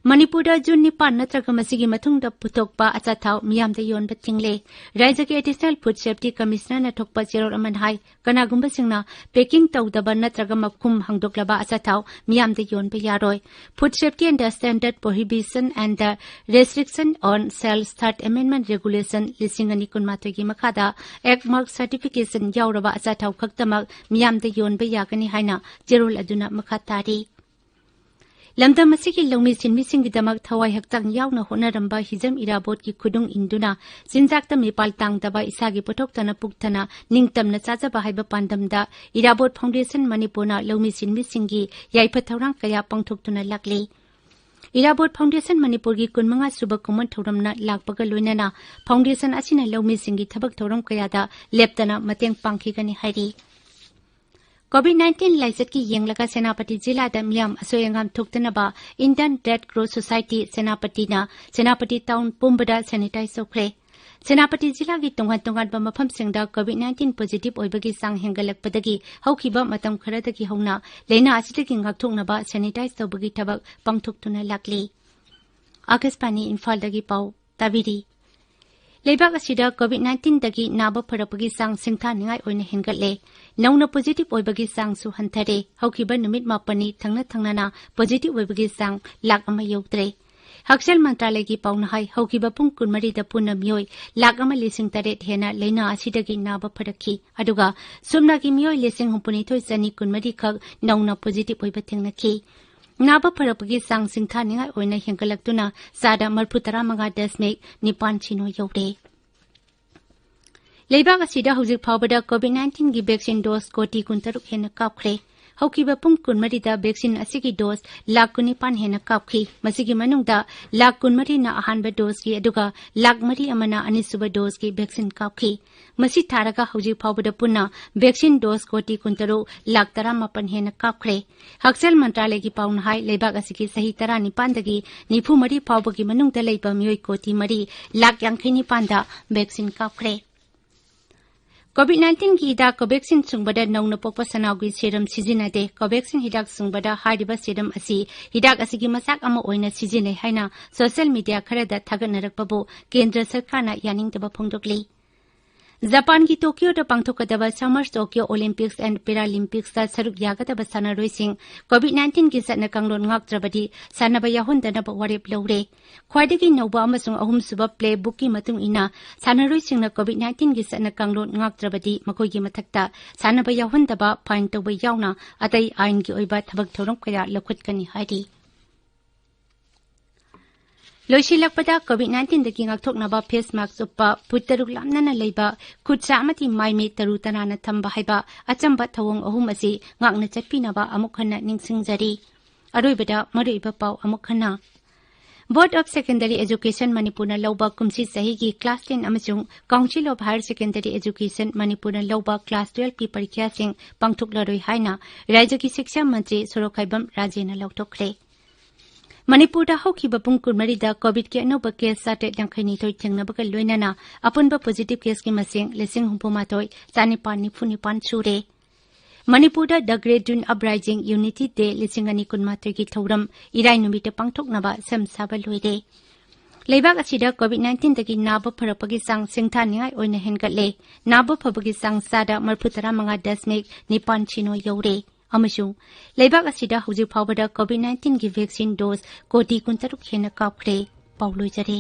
ꯃꯅꯤꯄꯨꯔꯗ ꯖꯨꯟ ꯅꯤꯄꯥꯟ ꯅꯠꯇ꯭ꯔꯒ ꯃꯁꯤꯒꯤ ꯃꯇꯨꯡꯗ ꯄꯨꯊꯣꯛꯄ ꯑꯆꯥꯊꯥꯎ ꯃꯤꯌꯥꯝꯗ ꯌꯣꯟꯕ ꯊꯤꯡꯂꯦ꯫ ꯔꯥꯖ꯭ꯌꯒꯤ Additional Food Safety Commissionerꯅ ꯊꯣꯛꯄ ꯆꯦꯔꯣꯜ ꯑꯃꯅ ꯍꯥꯏ, ꯀꯅꯥꯒꯨꯝꯕꯁꯤꯡꯅ packing ꯇꯧꯗꯕ ꯅꯠꯇ꯭ꯔꯒ ꯃꯈꯨꯝ ꯍꯥꯡꯗꯣꯛꯂꯕ ꯑꯆꯥꯊꯥꯎ ꯃꯤꯌꯥꯝꯗ ꯌꯣꯟꯕ ꯌꯥꯔꯣꯏ꯫ Food Safety and the Standard Prohibition and the Restriction on Sales Third Amendment Regulation ꯂꯤꯁꯤꯡ ꯑꯅꯤ ꯀꯨꯟꯃꯥꯊꯣꯏꯒꯤ ꯃꯈꯥꯗ ꯑꯦꯛ ꯃꯥꯔꯛ ꯁꯔꯇꯤꯐꯤꯀꯦꯁꯟ ꯌꯥꯎꯔꯕ ꯑꯆꯥꯊꯥꯎ ꯈꯛꯇꯃꯛ ꯃꯤꯌꯥꯝꯗ ꯌꯣꯟꯕ ꯌꯥꯒꯅꯤ ꯍꯥꯏꯅ ꯆꯦꯔꯣꯜ ꯑꯗꯨꯅ ꯃꯈꯥ ꯇꯥꯔꯤ꯫ ꯂꯝꯗꯝ ꯑꯁꯤꯒꯤ ꯂꯧꯃꯤ ꯁꯤꯟꯃꯤꯁꯤꯡꯒꯤꯗꯃꯛ ꯊꯋꯥꯏ ꯍꯛꯆꯥꯡ ꯌꯥꯎꯅ ꯍꯣꯠꯅꯔꯝꯕ ꯍꯤꯖꯝ ꯏꯔꯥꯕꯣꯠꯀꯤ ꯈꯨꯗꯨꯡ ꯏꯟꯗꯨꯅ ꯆꯤꯟꯖꯥꯛꯇ ꯃꯤꯄꯥꯜ ꯇꯥꯡꯗꯕ ꯏꯁꯥꯒꯤ ꯄꯣꯠꯊꯣꯛꯇꯅ ꯄꯨꯛꯊꯅ ꯅꯤꯡꯇꯝꯅ ꯆꯥꯖꯕ ꯍꯥꯏꯕ ꯄꯥꯟꯗꯝꯗ ꯏꯔꯥꯕꯣꯠ ꯐꯥꯎꯟꯗꯦꯁꯟ ꯃꯅꯤꯄꯨꯔꯅ ꯂꯧꯃꯤ ꯁꯤꯟꯃꯤꯁꯤꯡꯒꯤ ꯌꯥꯏꯐ ꯊꯧꯔꯥꯡ ꯀꯌꯥ ꯄꯥꯡꯊꯣꯛꯇꯨꯅ ꯂꯥꯛꯂꯤ꯫ ꯏꯔꯥꯕꯣꯠ ꯐꯥꯎꯟꯗꯦꯁꯟ ꯃꯅꯤꯄꯨꯔꯒꯤ ꯀꯨꯟꯃꯉꯥ ꯁꯨꯕ ꯀꯨꯝꯑꯣꯟ ꯊꯧꯔꯝꯅ ꯂꯥꯛꯄꯒ ꯂꯣꯏꯅꯅ ꯐꯥꯎꯟꯗꯦꯁꯟ ꯑꯁꯤꯅ ꯂꯧꯃꯤꯁꯤꯡꯒꯤ ꯊꯕꯛ ꯊꯧꯔꯝ ꯀꯌꯥꯗ ꯂꯦꯞꯇꯅ ꯃꯇꯦꯡ ꯄꯥꯡꯈꯤꯒꯅꯤ ꯍꯥꯏꯔꯤ꯫ ꯀꯣꯚꯤꯗ ꯅꯥꯏꯟꯇꯤꯟ ꯂꯥꯏꯆꯠꯀꯤ ꯌꯦꯡꯂꯒ ꯁꯦꯅꯥꯄꯇꯤ ꯖꯤꯂꯥꯗ ꯃꯤꯌꯥꯝ ꯑꯁꯣꯏ ꯑꯉꯥꯝ ꯊꯣꯛꯇꯅꯕ Indian Red Cross Society ꯁꯦꯅꯥꯄꯇꯤꯅ ꯁꯦꯅꯥꯄꯇꯤ ꯇꯥꯎꯟ ꯄꯨꯝꯕꯗ ꯁꯦꯅꯤꯇꯥꯏꯖ ꯇꯧꯈ꯭ꯔꯦ꯫ ꯁꯦꯅꯥꯄꯇꯤ ꯖꯤꯂꯥꯒꯤ ꯇꯣꯉꯥꯟ ꯇꯣꯉꯥꯟꯕ ꯃꯐꯝꯁꯤꯡꯗ ꯀꯣꯚꯤꯗ ꯅꯥꯏꯟꯇꯤꯟ ꯄꯣꯖꯤꯇꯤꯚ ꯑꯣꯏꯕꯒꯤ ꯆꯥꯡ ꯍꯦꯟꯒꯠꯂꯛꯄꯗꯒꯤ ꯍꯧꯈꯤꯕ ꯃꯇꯝ ꯈꯔꯗꯒꯤ ꯍꯧꯅ ꯂꯥꯏꯅꯥ ꯑꯁꯤꯗꯒꯤ ꯉꯥꯛꯊꯣꯛꯅꯕ ꯁꯦꯅꯤꯇꯥꯏꯖ ꯇꯧꯕꯒꯤ ꯊꯕꯛ ꯄꯥꯡꯊꯣꯛꯇꯨꯅ ꯂꯥꯛꯂꯤ꯫ ꯑꯥꯀꯥꯁꯕꯥꯅꯤ ꯏꯝꯐꯥꯜꯗꯒꯤ ꯄꯥꯎ ꯇꯥꯕꯤꯔꯤ꯫ ꯂꯩꯕꯥꯛ ꯑꯁꯤꯗ COVID nineteenꯗꯒꯤ ꯅꯥꯕ ꯐꯔꯛꯄꯒꯤ ꯆꯥꯡ ꯁꯤꯡꯊꯥꯅꯤꯡꯉꯥꯏ ꯑꯣꯏꯅ ꯍꯦꯟꯒꯠꯂꯦ꯫ ꯅꯧꯅ positive ꯑꯣꯏꯕꯒꯤ ꯆꯥꯡꯁꯨ ꯍꯟꯊꯔꯦ꯫ ꯍꯧꯈꯤꯕ ꯅꯨꯃꯤꯠ ꯃꯥꯄꯟꯅꯤ ꯊꯪꯅ ꯊꯪꯅꯅ positive ꯑꯣꯏꯕꯒꯤ ꯆꯥꯡ ꯂꯥꯈ ꯑꯃ ꯌꯧꯗ꯭ꯔꯦ꯫ ꯍꯛꯁꯦꯜ ꯃꯟꯇ꯭ꯔꯥꯂꯌꯒꯤ ꯄꯥꯎꯅ ꯍꯥꯏ, ꯍꯧꯈꯤꯕ ꯄꯨꯡ ꯀꯨꯟꯃꯔꯤꯗ ꯄꯨꯟꯅ ꯃꯤꯑꯣꯏ ꯂꯥꯈ ꯑꯃ ꯂꯤꯁꯤꯡ ꯇꯔꯦꯠ ꯍꯦꯟꯅ ꯂꯥꯏꯅꯥ ꯑꯁꯤꯗꯒꯤ ꯅꯥꯕ ꯐꯔꯛꯈꯤ꯫ ꯑꯗꯨꯒ ꯁꯨꯞꯅꯒꯤ ꯃꯤꯑꯣꯏ ꯂꯤꯁꯤꯡ ꯍꯨꯝꯐꯨꯅꯤꯊꯣꯏ ꯆꯅꯤ ꯀꯨꯟꯃꯔꯤ ꯈꯛ ꯅꯧꯅ positive ꯑꯣꯏꯕ ꯊꯦꯡꯅꯈꯤ꯫ ꯅꯥꯕ ꯐꯔꯛꯄꯒꯤ ꯆꯥꯡ ꯁꯤꯡꯊꯥꯅꯤꯡꯉꯥꯏ ꯑꯣꯏꯅ ꯍꯦꯟꯒꯠꯂꯛꯇꯨꯅ ꯆꯥꯗ ꯃꯔꯤꯐꯨ ꯇꯔꯥꯃꯉꯥ ꯗꯁꯃꯤꯛ ꯅꯤꯄꯥꯟ ꯁꯤꯅꯣ ꯌꯧꯔꯦ꯫ ꯂꯩꯕꯥꯛ ꯑꯁꯤꯗ ꯍꯧꯖꯤꯛ ꯐꯥꯎꯕꯗ COVID nineteenꯒꯤ vaccine dose ꯀꯣꯇꯤ ꯀꯨꯟꯇꯔꯨꯛ ꯍꯦꯟꯅ ꯀꯥꯞꯈ꯭ꯔꯦ꯫ ꯍꯧꯈꯤꯕ ꯄꯨꯡ ꯀꯨꯟꯃꯔꯤꯗ vaccine ꯑꯁꯤꯒꯤ dose ꯂꯥꯈ ꯀꯨꯟꯅꯤꯄꯥꯟ ꯍꯦꯟꯅ ꯀꯥꯞꯈꯤ꯫ ꯃꯁꯤꯒꯤ ꯃꯅꯨꯡꯗ ꯂꯥꯈ ꯀꯨꯟꯃꯔꯤꯅ ꯑꯍꯥꯟꯕ doseꯀꯤ, ꯑꯗꯨꯒ ꯂꯥꯈ ꯃꯔꯤ ꯑꯃꯅ ꯑꯅꯤꯁꯨꯕ doseꯀꯤ vaccine ꯀꯥꯞꯈꯤ꯫ ꯃꯁꯤ ꯊꯥꯔꯒ ꯍꯧꯖꯤꯛ ꯐꯥꯎꯕꯗ ꯄꯨꯟꯅ vaccine dose ꯀꯣꯇꯤ ꯀꯨꯟꯇꯔꯨꯛ ꯂꯥꯈ ꯇꯔꯥꯃꯥꯄꯟ ꯍꯦꯟꯅ ꯀꯥꯞꯈ꯭ꯔꯦ꯫ ꯍꯛꯁꯦꯜ ꯃꯟꯇ꯭ꯔꯥꯂꯌꯒꯤ ꯄꯥꯎꯅ ꯍꯥꯏ, ꯂꯩꯕꯥꯛ ꯑꯁꯤꯒꯤ ꯆꯍꯤ ꯇꯔꯥꯅꯤꯄꯥꯟꯗꯒꯤ ꯅꯤꯐꯨ ꯃꯔꯤ ꯐꯥꯎꯕꯒꯤ ꯃꯅꯨꯡꯗ ꯂꯩꯕ ꯃꯤꯑꯣꯏ ꯀꯣꯇꯤ ꯃꯔꯤ ꯂꯥꯈ ꯌꯥꯡꯈꯩ ꯅꯤꯄꯥꯟꯗ vaccine ꯀꯥꯞꯈ꯭ꯔꯦ꯫ COVID nineteenꯒꯤ ꯍꯤꯗꯥꯛ Covaxin ꯁꯨꯡꯕꯗ ꯅꯧꯅ ꯄꯣꯛꯄ ꯁꯅꯥꯎꯒꯤ serum ꯁꯤꯖꯤꯟꯅꯗꯦ꯫ Covaxin ꯍꯤꯗꯥꯛ ꯁꯨꯡꯕꯗ ꯍꯥꯏꯔꯤꯕ serum ꯑꯁꯤ ꯍꯤꯗꯥꯛ ꯑꯁꯤꯒꯤ ꯃꯆꯥꯛ ꯑꯃ ꯑꯣꯏꯅ ꯁꯤꯖꯤꯟꯅꯩ ꯍꯥꯏꯅ social media ꯈꯔꯗ ꯊꯥꯒꯠꯅꯔꯛꯄꯕꯨ ꯀꯦꯟꯗ꯭ꯔ ꯁꯔꯀꯥꯔꯅ ꯌꯥꯅꯤꯡꯗꯕ ꯐꯣꯡꯗꯣꯛꯂꯤ꯫ ꯖꯄꯥꯟꯒꯤ ꯇꯣꯀꯤꯌꯣꯗ ꯄꯥꯡꯊꯣꯛꯀꯗꯕ Summer Tokyo Olympics and Paralympicsꯇ ꯁꯔꯨꯛ ꯌꯥꯒꯗꯕ ꯁꯥꯟꯅꯔꯣꯏꯁꯤꯡ COVID nineteenꯒꯤ ꯆꯠꯅ ꯀꯥꯡꯂꯣꯟ ꯉꯥꯛꯇ꯭ꯔꯕꯗꯤ ꯁꯥꯟꯅꯕ ꯌꯥꯎꯍꯟꯗꯅꯕ ꯋꯥꯔꯦꯞ ꯂꯧꯔꯦ꯫ ꯈ꯭ꯋꯥꯏꯗꯒꯤ ꯅꯧꯕ ꯑꯃꯁꯨꯡ ꯑꯍꯨꯝꯁꯨꯕ playbookꯀꯤ ꯃꯇꯨꯡ ꯏꯟꯅ, ꯁꯥꯟꯅꯔꯣꯏꯁꯤꯡꯅ COVID nineteenꯒꯤ ꯆꯠꯅ ꯀꯥꯡꯂꯣꯟ ꯉꯥꯛꯇ꯭ꯔꯕꯗꯤ ꯃꯈꯣꯏꯒꯤ ꯃꯊꯛꯇ ꯁꯥꯟꯅꯕ ꯌꯥꯎꯍꯟꯗꯕ, fine ꯇꯧꯕ ꯌꯥꯎꯅ ꯑꯇꯩ ꯑꯥꯏꯟꯒꯤ ꯑꯣꯏꯕ ꯊꯕꯛ ꯊꯧꯔꯝ ꯀꯌꯥ ꯂꯧꯈꯠꯀꯅꯤ ꯍꯥꯏꯔꯤ꯫ ꯂꯣꯏꯁꯤꯜꯂꯛꯄꯗ, COVID nineteenꯗꯒꯤ ꯉꯥꯛꯊꯣꯛꯅꯕ face mask ꯎꯞꯄ, ꯐꯨꯠ ꯇꯔꯨꯛ ꯂꯥꯞꯅꯅ ꯂꯩꯕ, ꯈꯨꯠ ꯁꯥ ꯑꯃꯗꯤ ꯃꯥꯏ ꯃꯤꯠ ꯇꯔꯨ ꯇꯅꯥꯟꯅ ꯊꯝꯕ ꯍꯥꯏꯕ ꯑꯆꯝꯕ ꯊꯧꯑꯣꯡ ꯑꯍꯨꯝ ꯑꯁꯤ ꯉꯥꯛꯅ ꯆꯠꯄꯤꯅꯕ ꯑꯃꯨꯛ ꯍꯟꯅ ꯅꯤꯡꯁꯤꯡꯖꯔꯤ꯫ ꯑꯔꯣꯏꯕꯗ ꯃꯔꯨꯑꯣꯏꯕ ꯄꯥꯎ ꯑꯃꯨꯛ ꯍꯟꯅ꯫ Board of Secondary Education ꯃꯅꯤꯄꯨꯔꯅ ꯂꯧꯕ ꯀꯨꯝꯁꯤ ꯆꯍꯤꯒꯤ class ten ꯑꯃꯁꯨꯡ Council of Higher Secondary Education ꯃꯅꯤꯄꯨꯔꯅ ꯂꯧꯕ class twelveꯀꯤ ꯄꯔꯤꯈ꯭ꯌꯥꯁꯤꯡ ꯄꯥꯡꯊꯣꯛꯂꯔꯣꯏ ꯍꯥꯏꯅ ꯔꯥꯖ꯭ꯌꯒꯤ ꯁꯤꯛꯁꯥ ꯃꯟꯇ꯭ꯔꯤ ꯁꯣꯔꯣꯛꯈꯥꯏꯕꯝ ꯔꯥꯖꯦꯅ ꯂꯥꯎꯊꯣꯛꯈ꯭ꯔꯦ꯫ ꯃꯅꯤꯄꯨꯔꯗ ꯍꯧꯈꯤꯕ ꯄꯨꯡ ꯀꯨꯟꯃꯔꯤꯗ COVIDꯀꯤ ꯑꯅꯧꯕ case ꯆꯥꯇ꯭ꯔꯦꯠ ꯌꯥꯡꯈꯩꯅꯤꯊꯣꯏ ꯊꯦꯡꯅꯕꯒ ꯂꯣꯏꯅꯅ ꯑꯄꯨꯟꯕ positive caseꯀꯤ ꯃꯁꯤꯡ ꯂꯤꯁꯤꯡ ꯍꯨꯝꯐꯨ ꯃꯥꯊꯣꯏ ꯆꯥꯅꯤꯄꯥꯟ ꯅꯤꯐꯨ ꯅꯤꯄꯥꯟ ꯁꯨꯔꯦ꯫ ꯃꯅꯤꯄꯨꯔꯗ The Great Dune Uprising Unity Day ꯂꯤꯁꯤꯡ ꯑꯅꯤ ꯀꯨꯟꯃꯥꯊꯣꯏꯒꯤ ꯊꯧꯔꯝ ꯏꯔꯥꯏ ꯅꯨꯃꯤꯠꯇ ꯄꯥꯡꯊꯣꯛꯅꯕ ꯁꯦꯝ ꯁꯥꯕ ꯂꯣꯏꯔꯦ꯫ ꯂꯩꯕꯥꯛ ꯑꯁꯤꯗ COVID nineteenꯗꯒꯤ ꯅꯥꯕ ꯐꯔꯛꯄꯒꯤ ꯆꯥꯡ ꯁꯤꯡꯊꯥꯅꯤꯡꯉꯥꯏ ꯑꯣꯏꯅ ꯍꯦꯟꯒꯠꯂꯦ꯫ ꯅꯥꯕ ꯐꯕꯒꯤ ꯆꯥꯡ ꯆꯥꯗ ꯃꯔꯤꯐꯨ ꯇꯔꯥ ꯃꯉꯥ ꯗꯁꯃꯤꯛ ꯅꯤꯄꯥꯟ ꯁꯤꯅꯣ ꯌꯧꯔꯦ꯫ ꯑꯃꯁꯨꯡ ꯂꯩꯕꯥꯛ ꯑꯁꯤꯗ ꯍꯧꯖꯤꯛ ꯐꯥꯎꯕꯗ COVID nineteenꯒꯤ vaccine dose ꯀꯣꯇꯤ ꯀꯨꯟꯇꯔꯨꯛ ꯍꯦꯟꯅ ꯀꯥꯞꯈ꯭ꯔꯦ꯫ ꯄꯥꯎ ꯂꯣꯏꯖꯔꯦ꯫